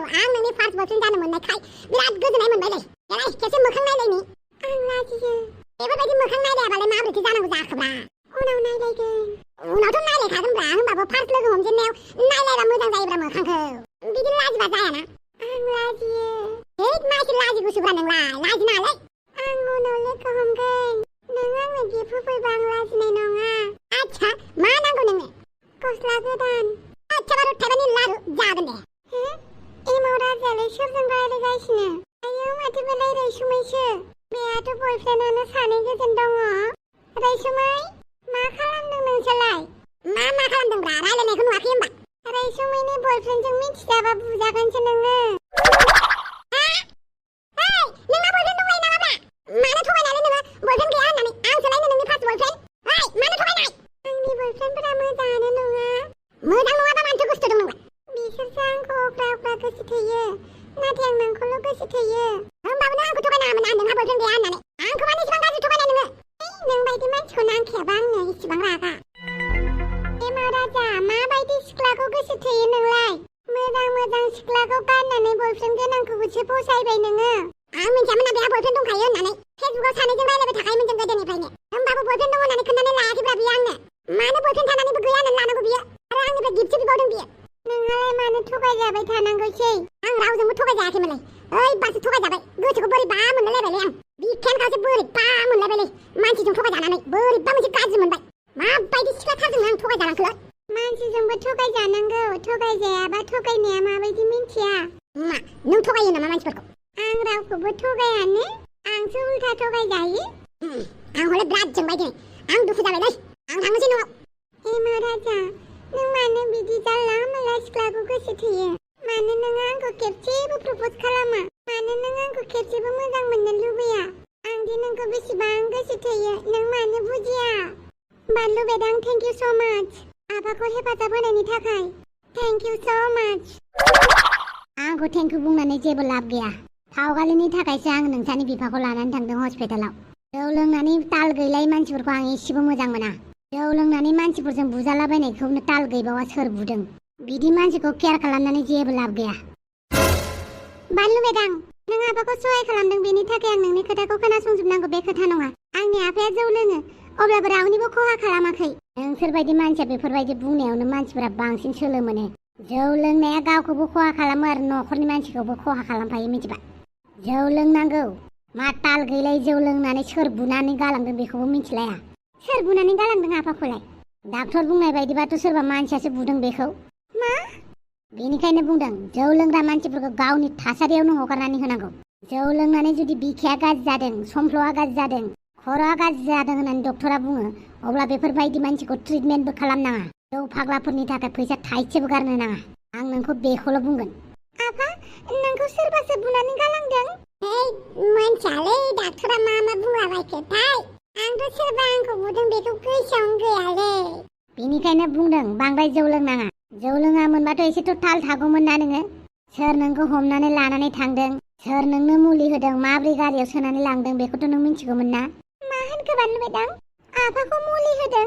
आं नोंनि first boyfriend जानो मोननायखाय बिराद गोजोननाय मोनबाय लै। देलाय खेबसे मोखां नायलायनि। आं लाजियो। बेफोरबायदि मोखां नायलायाबालाय माबोरैथो जानांगौ जाखोब्रा? उनाव नायलायगोन। उनावथ' नायलायखागोनब्रा, होमबाबो फार्स्ट लोगो हमजेननायाव नायलायबा मोजां जायोब्रा मोखांखौ। बिदि लाजिबा जायाना। आं लाजियो। हैद मासि लाजिगुसुब्रा नोंलाय, लाजिनाङालै। आं उनाव लोगो हमगोन। नों आंनो गिफ्ट होफैबा आं लाजिनाय नङा। आच्छा, मा नांगौ नोंनो? गस्ला गोदान। आच्छा बारु थाइबानि लारु जागोन दे। हो? एमाव राजायालाय सोरजों रायलायगासिनो? आयौ माथो बेलाय रैसुमैसो। बेहाथ' बयफ्रेन्डआनो सानै गोजोन दङ। रैसुमै, मा खालामदों नोंसोरलाय? मा खालामदोंब्रा? रायलायनायखौ नुवाखै होमबा? रैसुमैनि बयफ्रेन्डजों मिथिजाबा बुजागोनसो नोङो। मानो थगायनानै नोङो बयफ्रेन्ड गैया होननानै? आंसोलायनो नोंनि फार्स्ट बयफ्रेन्ड। ओइ, मानो थगायनाय? आंनि बयफ्रेन्डफोरा मोजाङानो नङा। मोजां नङाबा मानोथो गोसो थोदों नोंलाय? बिसोरसो आंखौ अख्रा गोसो थोयो, नाथाय आं नोंखौल' गोसो थोयो। होमबाबो नों आंखौ थगायनाङामोन ना नोंहा बयफ्रेन्ड गैया होननानै। आंखौ मानो इसेबां गाज्रि थगायनाय नोङो? नों बायदि मानसिखौ नांखायाबा आंनो इसेबां रागा। एमाव राजा, माबायदि सिख्लाखौ गोसो थोयो नोंलाय? मोजां सिख्लाखौ गारनानै बयफ्रेन्ड गोनांखौसो फसायबाय नोङो। आं मिथियामोन ना बेहा बयफ्रेन्ड दंखायो होननानै। फेसबुकआव सानैजों रायलायबाय थाखायोमोन जों गोदोनिफ्रायनो। होमबाबो बयफ्रेन्ड दं होननानै खोन्थानो लायाखैब्रा बियो आंनो। मानो बयफ्रेन्ड थानानैबो गैया होननानै लानांगौ बियो? आरो आंनिफ्राय गिफ्टसो बिबावदों बियो। नोंहालाय मानो थगायजाबाय थानांगौसै? आं रावजोंबो थगायजायाखैमोनलै। ओइबारसो थगायजाबाय। गोसोखौ बोरैबा मोनलायलायबायलै आं। बिखायानोखासो बोरैबा मोनलायबायलै। मानसिजों थगायजानानै बोरैबा मोनसे गाज्रि मोनबाय। माबायदि सिख्लाथारजों आं थगायजानांखो? मानसिजोंबो थगायजानांगौ। थगायजायाबा थगायनाया माबायदि मिन्थिया? मा, नों थगायो नामा मानसिफोरखौ? आं रावखौबो थगायानो। आंसो उल्था थगायजायो। आं हले बिराद जोंबाय दिनै। आं दुखु जाबायलै। आं थांनोसै न'आव। एमाव राजा, नों मानो बिदि जानला मोनला सिख्लाखौ गोसो थोयो? मानो नों आंखौ खेबसेबो प्रप'ज खालामा? मानो नों आंखौ खेबसेबो मोजां मोननो लुबैया? आं दि नोंखौ बेसेबां गोसो थोयो, नों मानो बुजिया? बानलु बेदां, थेंक इउ स' माच। आफाखौ हेफाजाब होनायनि थाखाय थेंक इउ स' माच। आंखौ थेंक इउ बुंनानै जेबो लाब गैया। सावगालिनि थाखायसो आं नोंसानि बिफाखौ लानानै थांदों हस्पिटालाव। जौ लोंनानै ताल गैलायै मानसिफोरखौ आं एसेबो मोजां मोना। जौ लोंनानै मानसिफोरजों बुजालाबायनायखौनो ताल गैबावा सोर बुदों? बिदि मानसिखौ केयार खालामनानै जेबो लाब गैया। बानलु बेदां, नों आफाखौ सहाय खालामदों, बेनि थाखाय आं नोंनि खोथाखौ खोनासंजोबनांगौ बे खोथा नङा। आंनि आफाया जौ लोङो, अब्लाबो रावनिबो खहा खालामाखै। नोंसोरबायदि मानसिया बेफोरबायदि बुंनायावनो मानसिफोरा बांसिन सोलो मोनो। जौ लोंनाया गावखौबो खहा खालामो आरो न'खरनि मानसिखौबो खहा खालामफायो, मिथिबाय? जौ लोंनांगौ। मा ताल गैलायै जौ लोंनानै सोर बुनानै गालांदों बेखौबो मिथिलाया। सोर बुनानै गालांदों आफाखौलाय? डाक्टर बुंनाय बायदिबाथ' सोरबा मानसियासो बुदों बेखौ। मा? बेनिखायनो बुंदों जौ लोंग्रा मानसिफोरखौ गावनि थासारियावनो हगारनानै होनांगौ। जौ लोंनानै जुदि बिखाया गाज्रि जादों, समफ्ल'आ गाज्रि जादों, खर'आ गाज्रि जादों होननानै डक्टरा बुङो, अब्ला बेफोरबायदि मानसिखौ ट्रिटमेन्टबो खालामनाङा। जौ फाग्लाफोरनि थाखाय फैसा थाइसेबो गारनो नाङा। आं नोंखौ बेखौल' बुंगोन। आफा, नोंखौ सोरबासो बुनानै गालांदों? मोनथियालै, डाक्टरा मा बुंलाबायखोथाय। आंथ' सोरबा आंखौ बुदों बेखौ गोसोआवनो गैयालै। बेनिखायनो बुंदों बांद्राय जौ लोंनाङा। जौ लोङामोनबाथ' एसेथ' थाल थागौमोन ना नोङो? सोर नोंखौ हमनानै लानानै थांदों, सोर नोंनो मुलि होदों, माब्रै गारियाव सोनानै लांदों बेखौथ' नों मिथिगौमोन ना? मा होनखो बानलु बेदां? आफाखौ मुलि होदों?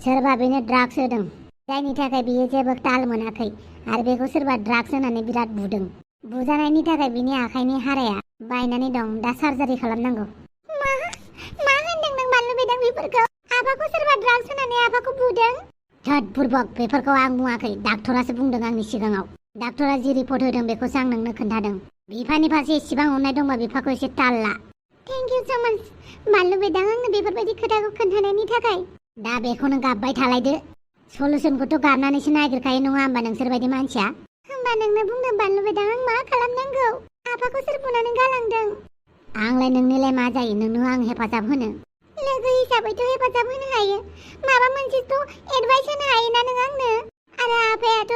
सोरबा बेनो ड्राग्स होदों, जायनि थाखाय बियो जेबो ताल मोनाखै आरो बेखौ सोरबा ड्राग्स होनानै बिराद बुदों। बुजानायनि थाखाय बिनि आखाइनि हाराया बायनानै दं, दा सार्जारि खालामनांगौ। मा होनदों नों बानलु बेदां बेफोरखौ? आफाखौ सोरबा ड्राग्स होनानै आफाखौ बुदों? धोद बुरबक, बेफोरखौ आं बुङाखै, डाक्टरासो बुंदों आंनि सिगाङाव। डाक्टरा जि रिपर्ट होदों बेखौसो आं नोंनो खोन्थादों। बिफानि फारसे एसेबां अननाय दंबा बिफाखौ एसे ताल ला। थेंक इउ स' माच बानलु बेदां, आंनो बेफोरबायदि खोथाखौ खोन्थानायनि थाखाय। दा बेखौनो गाबबाय थालायदो। सलुसनखौथ' गारनानैसो नागिरखायो नङा होमबा नोंसोरबायदि मानसिया? होमबा नोंनो बुंदों बानलु बेदां, आं मा खालामनांगौ? आफाखौ सोर बुनानै गालांदों? आंलाय नोंनोलाय मा जायो, नोंनो आं हेफाजाब होनो? लोगो हिसाबैथ' हेफाजाब होनो हायो, माबा मोनसेथ' एडभाइस होनो हायोना नों आंनो? आरो आफायाथ'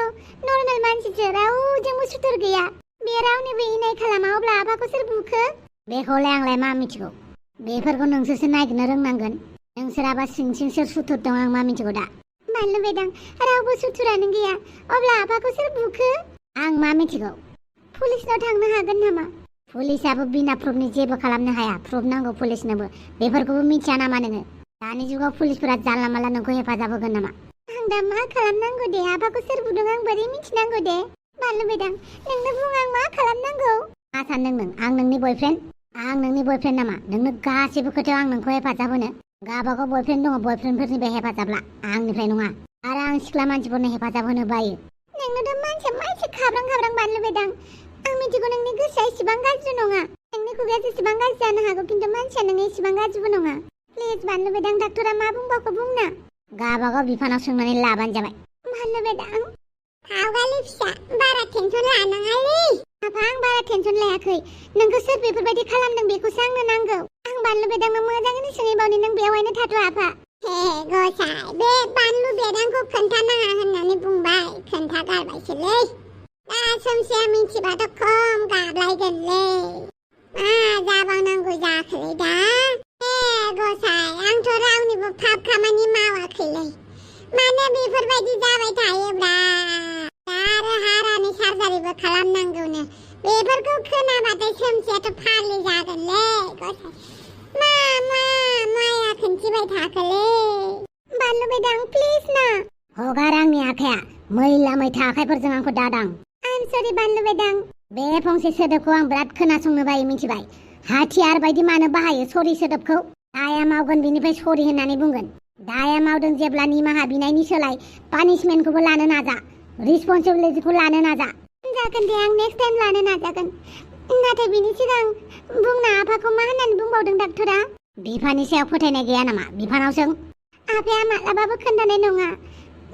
नर्मेल मानसिसो, रावजोंबो सुथुर गैया। बे रावनिबो इनाय खालामा, अब्ला आफाखौ सोर बुखो? बेखौलाय आंलाय मा मिथिगौ? बेफोरखौ नोंसोरसो नागिरनो रोंनांगोन। नोंसोराबा सिं सोर सुथुर दं आं मा मिथिगौ दा? बानलु बेदां, रावबो सुथुरानो गैया, अब्ला आफाखौ सोर बुखो? आं मा मिथिगौ? पुलिसनाव थांनो हागोन नामा? पुलिसाबो बिना प्रुफनि जेबो खालामनो हाया, प्रुफ नांगौ पुलिसनोबो। बेफोरखौबो मिथिया नामा नोङो? दानि जुगाव पुलिसफोरा जानला मानला नोंखौ हेफाजाब होगोन नामा? आं दा मा खालामनांगौ दे? आफाखौ सोर बुदों आं बोरै मिथिनांगौ दे? बानलु बेदां नोंनो बुं आं मा खालामनांगौ? मा सानदों नों आं नोंनि बयफ्रेन्ड? आं नोंनि बयफ्रेन्ड नामा? नोंनो गासैबो खोथायाव आं नोंखौ हेफाजाब होनो। गावबागाव बयफ्रेन्ड दङ, बयफ्रेन्डफोरनिफ्राय हेफाजाब ला, आंनिफ्राय नङा। आरो आं सिख्ला मानसिफोरनो हेफाजाब होनो बायो। नोंनोथ' मानसिया मानसि खाब्रां खाब्रां बानलु बेदां। आं मिथिगौ नोंनि गोसोआ एसेबां गाज्रि नङा। नोंनि खुगाया जेसेबां गाज्रि जानो हागौ खिन्थु मानसिया नोङो एसेबां गाज्रिबो नङा। प्लिज बानलु बेदां डाक्टरा मा बुंबावखौ बुंना। गावबागाव बिफानाव सोंनानै लाबानो जाबाय। बानलु बेदां फावगालि फिसा बारा टेनसन लानाङालै। आफा आं बारा टेनसन लायाखै। नोंखौ सोर बेफोरबायदि खालामदों बेखौसो आंनो नांगौ। आं बानलु बेदांनो मोजाङैनो सोंहैबावनि नों बेवहायनो थाथ' आफा। हे गसाय बे बानलु बेदांखौ खोन्थानाङा होननानै बुंबाय खोन्थागारबायसोलै। दा सोमसेया मिथिबाथ' खम गाबलायगोनलै। मा जाबावनांगौ जाखोलै दा? हे गसाय आंथ' रावनिबो पाप खामानि मावाखैलै। मानो बेफोरबायदि जाबाय थायोब्रा? दा आरो हारानि सार्जारिबो खालामनांगौनो। बेफोरखौ खोनाबाथाय सोमसेयाथ' फाग्लि जागोनलै गसाय। माया खोन्थिबाय थाखोलै? बानलु बेदां प्लिज ना। हगार आंनि आखाया। मैला मैथा आखाइफोरजों आंखौ दादां। आइ एम सरि बानलु बेदां। बे फंसे सोदोबखौ आं बिराद खोनासंनो बायो मिथिबाय। हाथियार बायदि मानो बाहायो सरि सोदोबखौ? दाया मावगोन बिनिफ्राय सरि होननानै बुंगोन। दाया मावदों जेब्ला निमाहा बिनायनि सोलाय पानिशमेन्टखौबो लानो नाजा। रिसपन्सिबिलिटिखौ लानो नाजा। जागोन दे आं नेक्स्ट टाइम लानो नाजागोन। नाथाय बिनि सिगां बुंना आफाखौ मा होननानै बुंबावदों डाक्टरा? बिफानि सायाव फोथायनाय गैया नामा? बिफानाव सों। आफाया मालाबाबो खोन्थानाय नङा।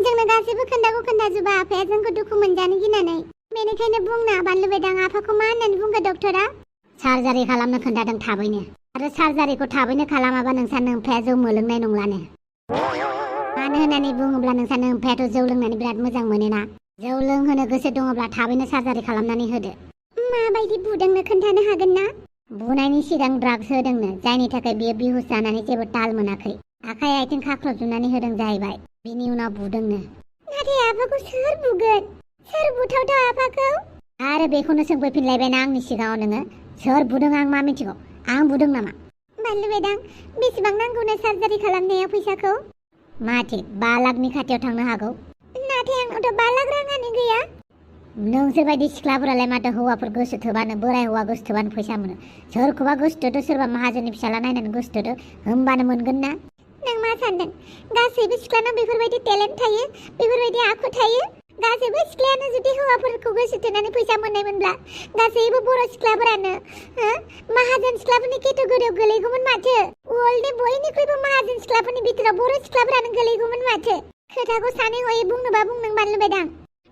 जोंनो गासैबो खोन्थाजोबा आफाया जोंखौ दुखु मोनजानो गिनानै। बेनिखायनो बुंना बानलु बेदां आफाखौ मा होननानै बुंगोन डक्टरा? सार्जारि खालामनो खोन्थादों थाबैनो। आरो सार्जारिखौ थाबैनो खालामाबा नोंसानो ओमफ्राय जौ मोलोंनाय नंलानो। मानो होननानै बुङोब्ला नोंसानो ओमफ्रायथ' जौ लोंनानै बिराद मोजां मोनोना। जौ लोंहोनो गोसो दङब्ला थाबैनो सार्जारि खालामनानै होदो। माबायदि बुदोंनो खोन्थानो हागोन ना? बुनायनि सिगां ड्राग्स होदोंनो, जायनि थाखाय बियो बिहुस जानानै जेबो ताल मोनाखै। आखाइ आथिं खाख्रबजोबनानै होदों जाहैबाय। बिनि उनाव बुदोंनो। नाथाय आफाखौ सोर बुगोन? सोर बुथावथाव आफाखौ? आरो बेखौनो सोंफैफिनलायबायना आंनि सिगाङाव नोङो? सोर बुदों आं मा मिथिगौ? आं बुदों नामा? बानलु बेदां बेसेबां नांगौनो सार्जारि खालामनायाव फैसाखौ? माथो 5 लाखनि खाथियाव थांनो हागौ। नाथाय आंनावथ' 5 लाख राङानो गैया। नोंसोर बायदि सिख्लाफोरालाय माथो हौवाफोर गोसो थोबानो, बोराय हौवा गोसो थोबानो फैसा मोनो। सोरखौबा गोसोथोदो, सोरबा माहाजोननि फिसाला नायनानै गोसोथोदो, होमबानो मोनगोन ना। नों मा सानदों? गासैबो सिख्लानाव बेफोरबायदि टेलेन्ट थायो, बेफोरबायदि आखु थायो? गासैबो सिख्लायानो जुदि हौवाफोरखौ गोसो थोनानै फैसा मोननायमोनब्ला गासैबो बर' सिख्लाफोरानो माहाजोन सिख्लाफोरनि केटेगरियाव गोलैगौमोन माथो। वर्ल्डनि बयनिख्रुइबो माहाजोन सिख्लाफोरनि बिथोराव बर' सिख्लाफोरानो गोलैगौमोन माथो। खोथाखौ सानै हयै बुंनोबा बुंनों बानलु बेदां।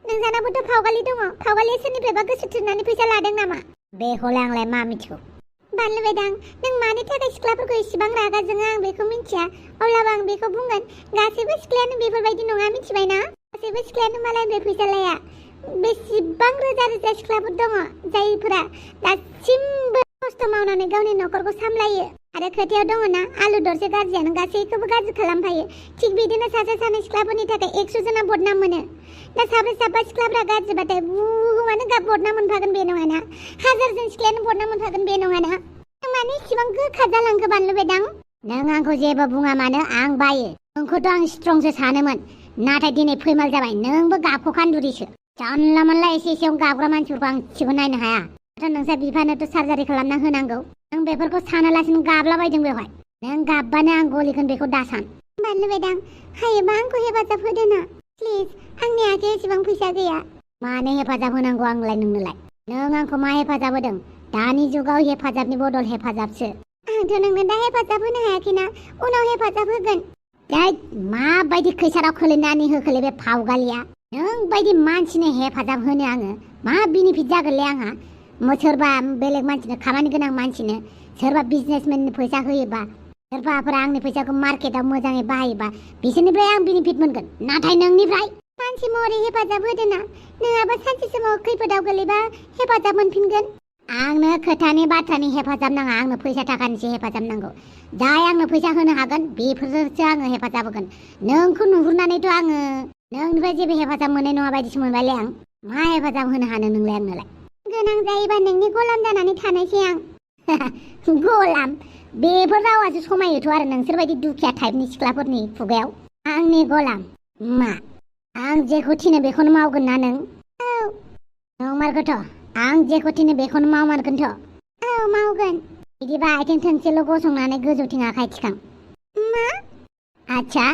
नोंसानाबोथ' फावगालि दङ। फावगालिया सोरनिफ्रायबा गोसो थोनानै फैसा लादों नामा? बेखौलाय आंलाय मा मिथिगौ। बानलु बेदां नों मानि थाखाय सिख्लाफोरखौ इसेबां रागा जोङो आं बेखौ मिथिया। अब्लाबो आं बेखौ बुंगोन, गासैबो सिख्लायानो बेफोरबायदि नङा मिथिबायना? गासैबो सिख्लायानो मालायनिफ्राय फैसा लाया। बेसेबां रोजा रोजा सिख्लाफोर दङ जायफोरा दासिमबो खस्थ' मावनानै गावनि न'खरखौ सामलायो। आरो खोथायाव दङ ना, आलु दरसे गाज्रियानो गासैखौबो गाज्रि खालामफायो। थिग बिदिनो सासे सानै सिख्लाफोरनि थाखाय 100 जना बदनाम मोनो। दा साब्रै साबा सिख्लाफ्रा गाज्रिबाथाय बुहुमानो बदनाम मोनफागोन बे नङाना? 1000 जन सिख्लायानो बदनाम मोनफागोन बे नङाना? नों मानो इसेबां गोखा जालांखो बानलु बेदां? नों आंखौ जेबो बुङा मानो आं बायो। नोंखौथ' आं स्ट्रंसो सानोमोन, नाथाय दिनै फैमाल जाबाय। नोंबो गाबखौ खान्दुरिसो। जानला मोनला एसे एसेयावनो गाबग्रा मानसिफोरखौ आं इसेबो नायनो हाया। दाथ' नोंसा बिफानोथ' सार्जारि खालामना होनांगौ। नों बेफोरखौ सानालासिनो गाबलाबायदों बेवहाय। नों गाबबानो आं गलिगोन बेखौ दासान। बानलु बेदां हायोबा आंखौ हेफाजाब होदो ना प्लिज। आंनि आखायाव एसेबां फैसा गैया। मानो हेफाजाब होनांगौ आंलाय नोंनोलाय? नों आंखौ मा हेफाजाब होदों? दानि जुगाव हेफाजाबनि बदल हेफाजाबसो। आंथ' नोंनो दा हेफाजाब होनो हायाखैना, उनाव हेफाजाब होगोन। माबायदि खैसाराव खोलैनानै होखोलै बे फावगालिया? नों बायदि मानसिनो हेफाजाब होनो आङो मा बेनिफिट जागोनलै आंहा? सोरबा बेलेग मानसिनो, खामानि गोनां मानसिनो, सोरबा बिजनेसमेननि फैसा होयोबा, सोरबाफोर आंनि फैसाखौ मार्केटाव मोजाङै बाहायोबा बिसोरनिफ्राय आं बेनिफिट मोनगोन। नाथाय नोंनिफ्राय मानसि महरै हेफाजाब होदोना, नङाबा सानसे समाव खैफोदाव गोलैबा हेफाजाब मोनफिनगोन। आंनो खोथानि बाथ्रानि हेफाजाब नाङा, आंनो फैसा थाखानिसो हेफाजाब नांगौ। जाय आंनो फैसा होनो हागोन बेफोरजोंसो आङो हेफाजाब होगोन। नोंखौ नुहुरनानैथ' आङो नोंनिफ्राय जेबो हेफाजाब मोननाय नङा बायदिसो मोनबायलै आं। मा हेफाजाब होनो हानो नोंलाय आंनोलाय? गोनां जायोबा नोंनि गलाम जानानै थानायसै आं। गलाम? बेफोर रावासो समायोथ' आरो नोंसोरबायदि दुखिया टाइपनि सिख्लाफोरनि खुगायाव। आंनि गलाम? मा आं जेखौ थिनो बेखौनो मावगोन ना नों? औ। नंमारगौथ' आं जेखौ थिनो बेखौनो मावमारगोनथ'। औ मावगोन। बिदिबा आथिं थोंसेल' गसंनानै गोजौथिं आखाइ थिखां। मा? आच्छा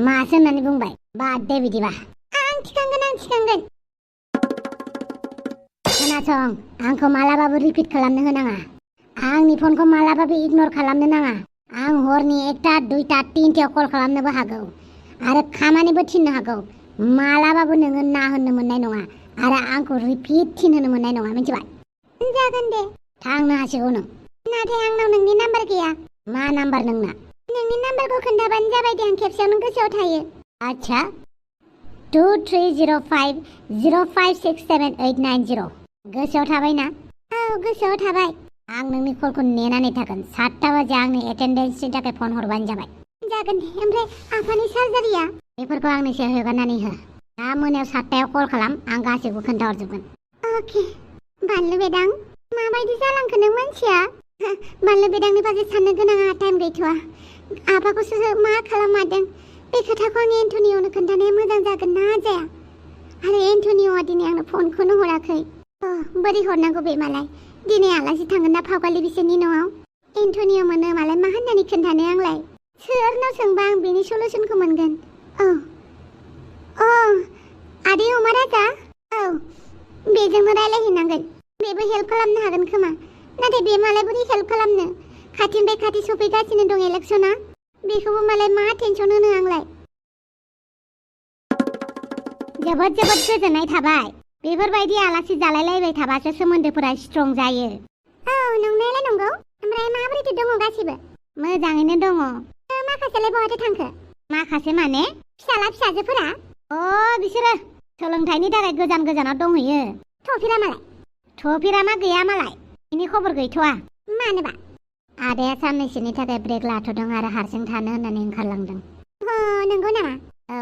मासो होननानै बुंबाय बाद दे बिदिबा। आं थिखांगोन। खोनासं आंखौ मालाबाबो रिपिट खालामनो होनाङा। आंनि फनखौ मालाबाबो इगनर खालामनो नाङा। आं हरनि 1टा 2टा 3टायाव कल खालामनोबो हागौ आरो खामानिबो थिननो हागौ। मालाबाबो नोङो ना होननो मोननाय नङा आरो आंखौ रिपिट थिनहोनो मोननाय नङा मिथिबाय? जागोन दे। थांनो हासिगौ नों। नाथाय आंनाव नोंनि नाम्बार गैया। मा नाम्बार नोंना? नोंनि नाम्बारखौ खोन्थाबानो जाबाय दे आं खेबसेयावनो गोसोआव थायो। आच्छा 2305056789 गोसोआव थाबाय ना? औ गोसोआव थाबाय। आं नोंनि कलखौ नेनानै थागोन। 7टा बाजि आंनि एटेन्डेन्सनि थाखाय फन हरबानो जाबाय। जागोन दे। ओमफ्राय आफानि सार्जारिया? बेफोरखौ आंनिसो हगारनानै हो। दा मोनायाव 7टायाव कल खालाम आं गासैबो खोन्थाहरजोबगोन। अके। बानलु बेदां माबायदि जालांखो नों मानसिया? बानलु बेदांनि फारसे साननो गोनाङा टाइम गैथ'वा। आफाखौसो मा खालामादों बे खोथाखौ आं एन्टनिअनो खोन्थानाया मोजां जागोन ना जाया? आरो एन्टनिअआ दिनै आंनो फनखौनो हराखै। बोरै हरनांगौ बे मालाय? दिनै आलासि थांगोन ना फावगालि बिसोरनि न'आव। एन्टनिअ मोनो मालाय मा होननानै खोन्थानो आंलाय? सोरनाव सोंबा आं बेनि सलुसनखौ मोनगोन? आदै अमा राजा? औ बेजोंनो रायलायहैनांगोन। बेबो हेल्प खालामनो हागोन खोमा। नाथाय बे मालाय बोरै हेल्प खालामनो? खाथिनिफ्राय खाथि सफैगासिनो दं इलेक्सना। बेखौबो मालाय मा टेनसन होनो आंलाय? जोबोद गोजोननाय थाबाय। बेफोरबायदि आलासि जालायलायबाय थाबासो सोमोन्दोफोरा स्ट्रं जायो। औ नंनायालाय नंगौ। ओमफ्राय माबोरैथो दङ गासिबो? मोजाङैनो दङ। माखासेलाय बहाथो थांखो? माखासे माने फिसाला फिसाजोफोरा? बिसोरो सोलोंथाइनि थाखाय गोजानाव दंहैयो। थफिरामा गैया मालाय। बिनि खबर गैथ'वा। मानोबा? आदाया साननैसोनि थाखाय ब्रेक लाथ'दों आरो हारसिं थानो होननानै ओंखारलांदों। नंगौ नामा? औ।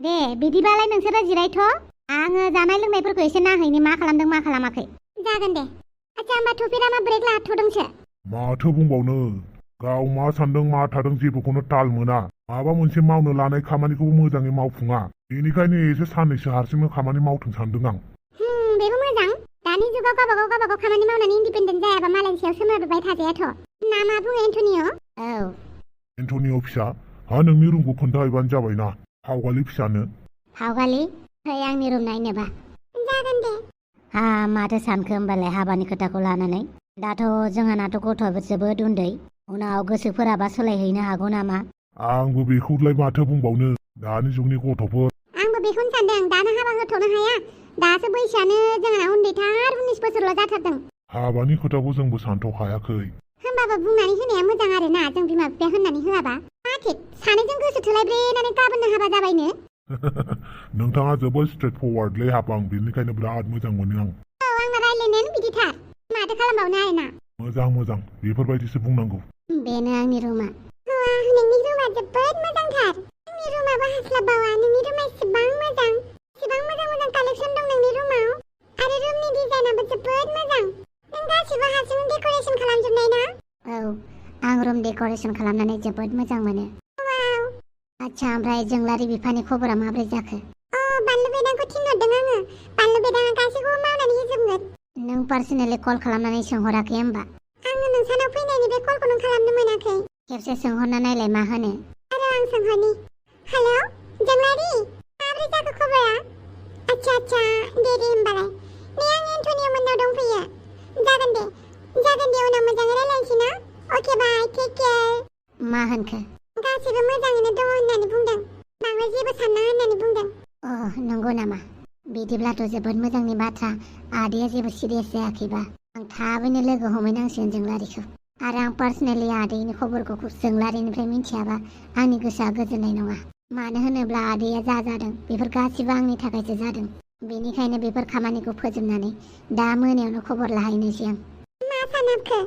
दे बिदिबालाय नोंसोरो जिरायथ'। आङो जानाय लोंनायफोरखौ एसे नायहैनि मा खालामदों मा खालामाखै। जागोन दे। आच्छा होमबा थफिरामा ब्रेक लाथ'दोंसो? माथो बुंबावनो गाव मा सानदों मा थादों जेबोखौनो ताल मोना। माबा मोनसे मावनो लानाय खामानिखौबो मोजाङै मावफुङा। बेनिखायनो एसे साननैसो हारसिंनो खामानि मावथों सानदों आं। बेबो मोजां। दानि जुगाव गावबागाव खामानि मावनानै इन्डिपेन्डेन्ट जायाबा मालायनि सायाव सोनारबाय थाजायाथ'। ना मा बुङो एन्टनिअ? औ। एन्टनिअ फिसा नोंनि रुमखौ खोन्थाहैबानो जाबायना फावगालि फिसानो। फावगालि? फै आंनि रुम नायनोबा। जागोन दे। माथो सानखो होमबालाय हाबानि खोथाखौ लानानै? दाथ' जोंहानाथ' गथ'आबो जोबोद उन्दै। उनाव गोसोफोराबा सोलायहैनो हागौ नामा? आंबो बेखौलाय माथो बुंबावनो दानि जुगनि गथ'फोर। आंबो बेखौनो सानदों। दानो हाबा होथ'नो हाया। दासो बैसोआनो जोंहा उन्दैथार 19 बोसोरल' जाथारदों। हाबानि खोथाखौ जोंबो सानथ'खायाखै। होमबाबो बुंनानै होनाया मोजां आरोना जों बिमा बिफाया होननानै होआबा। मा थिग सानैजों गोसो थोलायब्रेनानै गाबोननो हाबा जाबायनो। नोंथाङा जोबोद स्ट्रेट फरवार्डलै हाबां बेनिखायनो बिराद मोजां मोनो आं। आंना रायलायनायानो बिदिथार। माथो खालामबावनो आरोना। मोजां बेफोरबायदिसो बुंनांगौ। बेनो आंनि रुमा। नोंनि रुमा जोबोद मोजांथार। आंनि रुमाबो हास्लाबबावा। नोंनि रुमा इसेबां मोजां। इसेबां मोजां कालेक्सन दं नोंनि रुमाव। आरो रुमनि डिजाइनाबो जोबोद मोजां। नों गासिबो हारसिं डेक'रेसन खालामजोबनाय ना? औ आं रुम डेक'रेसन खालामनानै जोबोद मोजां मोनो। वाव। आच्छा ओमफ्राय जोंलारि बिफानि खबरा माब्रै जाखो? बानलु बेदांखौ थिनहरदों आङो। बानलु बेदाङा गासैखौबो मावनानै होजोबगोन। नों पार्सनेलि कल खालामनानै सोंहराखै होमबा? आङो नोंसानाव फैनायनि बे कलखौ नों खालामनो मोनाखै। खेबसे सोंहरना नायलाय मा होनो। आरो आं सोंहरनि। हेलौ जोंलारि माब्रै जाखो खबरा? आच्छा दे होमबालाय। नै आं एन्टनिअ मोननाव दंफैयो। जागोन दे उनाव मोजाङै रायलायनोसै ना? अके बाय टेक केयार। मा होनखो? गासैबो मोजाङैनो दङ होननानै बुंदों। बांद्राय जेबो साननाङा होननानै बुंदों। नंगौ नामा? बिदिब्लाथ' जोबोद मोजांनि बाथ्रा। आदैया जेबो सिरियास जायाखैबा आं थाबैनो लोगो हमहैनांसिगोन जोंलारिखौ। आरो आं पार्सनेलि आदैनि खबरखौ जोंलारिनिफ्राय मिथियाबा आंनि गोसोआ गोजोननाय नङा। मानो होनोब्ला आदैया जा जादों बेफोर गासिबो आंनि थाखायसो जादों। बेनिखायनो बेफोर खामानिखौ फोजोबनानै दा मोनायावनो खबर लाहैनोसै आं। मा सानाखै?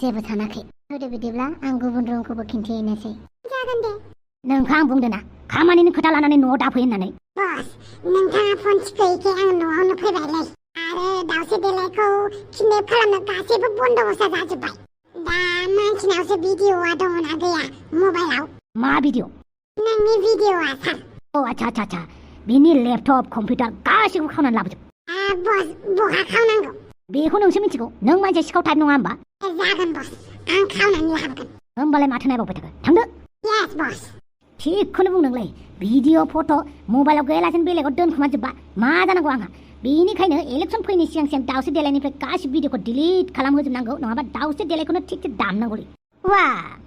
जेबो सानाखै। होदो बिदिब्ला आं गुबुन रुमखौबो खिन्थिहैनोसै। जागोन दे। नोंखौ आं बुंदों ना खामानिनि खोथा लानानै न'आव दाफै होननानै। बस नोंथाङा फन थिखोयैखाय आं न'आवनो फैबायलै। आरो दाउसे देलायखौ किडनेप खालामनो गासैबो बन्द'बस्था जाजोब्बाय। दा मानसिनावसो भिडिअ'आ दङना गैया मबाइलाव? मा भिडिअ'? नोंनि भिडिअ'आ सार। आच्छा बिनि लेपटप कम्पिउटार गासैखौबो खावनानै लाबोजोब। बस बहा खावनांगौ बेखौ नोंसो मिथिगौ नों मानसि सिखाव टाइप नङा होमबा जागोन बस आं खावनानै लाबोगोन होमबालाय माथो नायबावबाय थाखो थांदो येस बस थिगखौनो बुंदोंलै भिडिअ फट' मबाइलाव गैयालासेनो बेलेगाव दोनखुमाजोब्बा मा जानांगौ आंहा बेनिखायनो इलेक्सन फैनायनि सिगां सिगां दाउस्रि देलायनिफ्राय गासिबो भिडिअखौ डिलिट खालामहोजोबनांगौ नङाबा दाउस्रि देलायखौनो थिगसे दामनांगौलै वा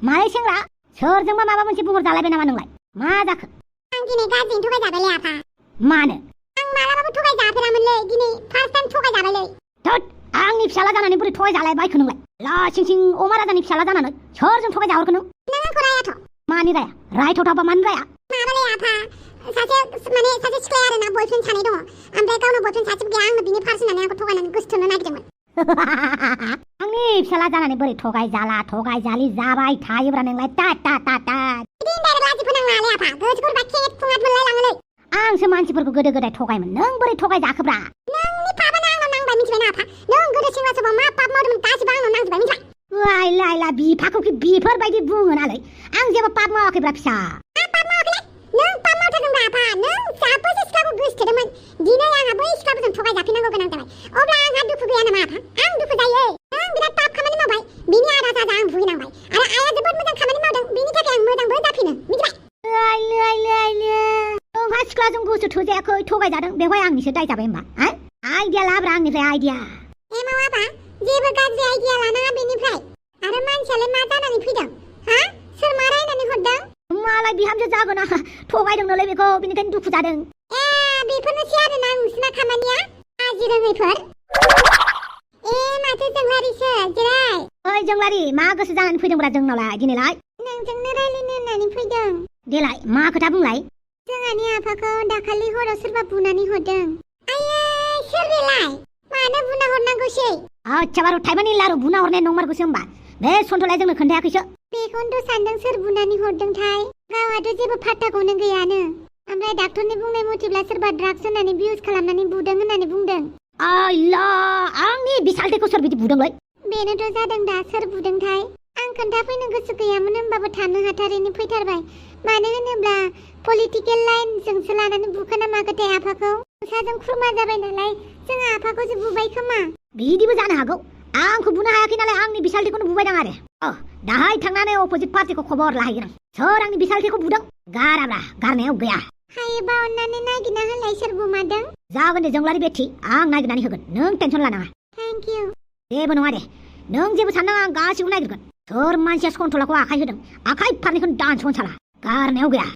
मालाय सेंग्रा सोरजोंबा माबा मोनसे बुंहर जालायबाय नामा नोंलाय मा जाखो आं दिनै गाज्रिनो थगायजाबायलै आफा मानो आं मालाबाबो थगायजाफेरामोनलै दिनै फार्स्ट टाइम थगायजाबायलै थोद आंनि फिसाला जानानै बोरै थगायजालायबायखो नोंलाय लासिं सिं अमा राजानि फिसाला जानानै सोरजों थगायजाहरखो नों आंखौ रायाथ' मानि राया रायथावथावबा मानो राया माबालै आफा सासे सिख्लाया आरोना बयफ्रेन्ड सानै दङ ओमफ्राय गावनो बयफ्रेन्ड सासेबो गैया आंनो बिनि फार्स होननानै आंखौ थगायनानै गोसोथोनो नागिरदोंमोन आंनि फिसाला जानानै बोरै थगायजालि जाबाय थायोब्रा नोंलाय ता ता ता ता बिदि इनडाइरेक्ट लाजि फोनांनाङालै आफा गोसोफोरबा खेत फुङाद मोनलायलाङोलै आंसो मानसिफोरखौ गोदो गोदाय थगायोमोन नों बोरै थगायजाखोब्रा नोंनि पापानो आंनाव नांबाय मिथिबायना आफा नों गोदो सेंग्रा समाव मा पाप मावदोंमोन गासिबो आंनाव नांजोबबाय मिथिबाय लायला बिफाखौ कि बेफोरबायदि बुङो नालाय आं जेबो पाप मावाखैब्रा फिसा पाप मावाखैलै नों पाप मावथारदोंब्रा आफा नों जाबोसे सिख्लाखौ गोसोथोदोंमोन दिनै आंहा बै सिख्लाफोरजों थगायजाफिननांगौ गोनां जाबाय अब्ला आंहा दुखु गैया नामा आफा आं दुखु जायो नों बिराद पाप खामानि मावबाय बिनि आदा साजा आं भुगिनांबाय आरो आइया जोबोद मोजां खामानि मावदों बिनि थाखाय आं मोजांबो जाफिनो मिथिबाय नोंहा सिख्लाजों गोसो थोजायाखै थगायजादों बेवहाय आंनिसो दाय जाबाय होमबा आइडिया लाब्रा आंनिफ्राय आइडिया एमाव आफा जेबो गाज्रि आइडिया लानाङा बेनिफ्राय आरो मानसियालाय मा जानानै फैदों हा सोर मा रायनानै हरदों मालाय बिहामजो जागोना थगायदों नालाय बेखौ बेनिखायनो दुखु जादों बेफोरनोसै आरोना नोंसिना खामानिया आजि रोङैफोर माथो जोंलारिसो जिराय ओइ जोंलारि मा गोसो जानानै फैदोंब्रा जोंनावलाय दिनैलाय नोंजोंनो रायलायनो होननानै फैदों देलाय मा खोथा बुंलाय जोंहानि आफाखौ दाखालि हराव सोरबा बुनानै हरदों आयै सोर बेलाय मानो बुना हरनांगौसै आच्छा बारु थाइबानि लारु बुना हरनाय नंमारगौसो होमबा बे सन्थलाय जोंनो खोन्थायाखैसो बेखौनोथ' सानदों सोर बुनानै हरदोंथाय गावहाथ' जेबो फात्ताखौनो गैयानो ओमफ्राय डाक्टरनि बुंनाय मथेब्ला सोरबा ड्राग्स होनानै बिउस खालामनानै बुदों होननानै बुंदों आइला आंनि बिसालथेखौ सोर बिदि बुदोंलै बेनोथ' जादों दा सोर बुदोंथाय आं खोन्थाफैनो गोसो गैयामोन होनबाबो थानो हाथारैनो फैथारबाय मानो होनोब्ला पलिटिकेल लाइनजोंसो लानानै बुखोना माखोथाय आफाखौ साजों खुरमा जाबाय नालाय जोंहा आफाखौसो बुबाय खोमा बिदिबो जानो हागौ आंखौ बुनो हायाखै नालाय आंनि बिसालथेखौनो बुबायदां आरो दाहाय थांनानै अपोजिट पार्टिखौ खबर लाहैगोन आं सोर आंनि बिसालथेखौ बुदों गाराब्रा गारनायाव गैया हायोबा अननानै नागिरना होलाय सोर बुमादों जागोन दे जोंलारि बेथि आं नागिरनानै होगोन नों टेनसन लानाङा थेंक इउ जेबो नङा दे नों जेबो साननाङा आं गासिबो नागिरगोन सोर मानसिया सन्थलाखौ आखाइ होदों आखाइ फारनैखौनो दानस'नो साला गारनायाव गैया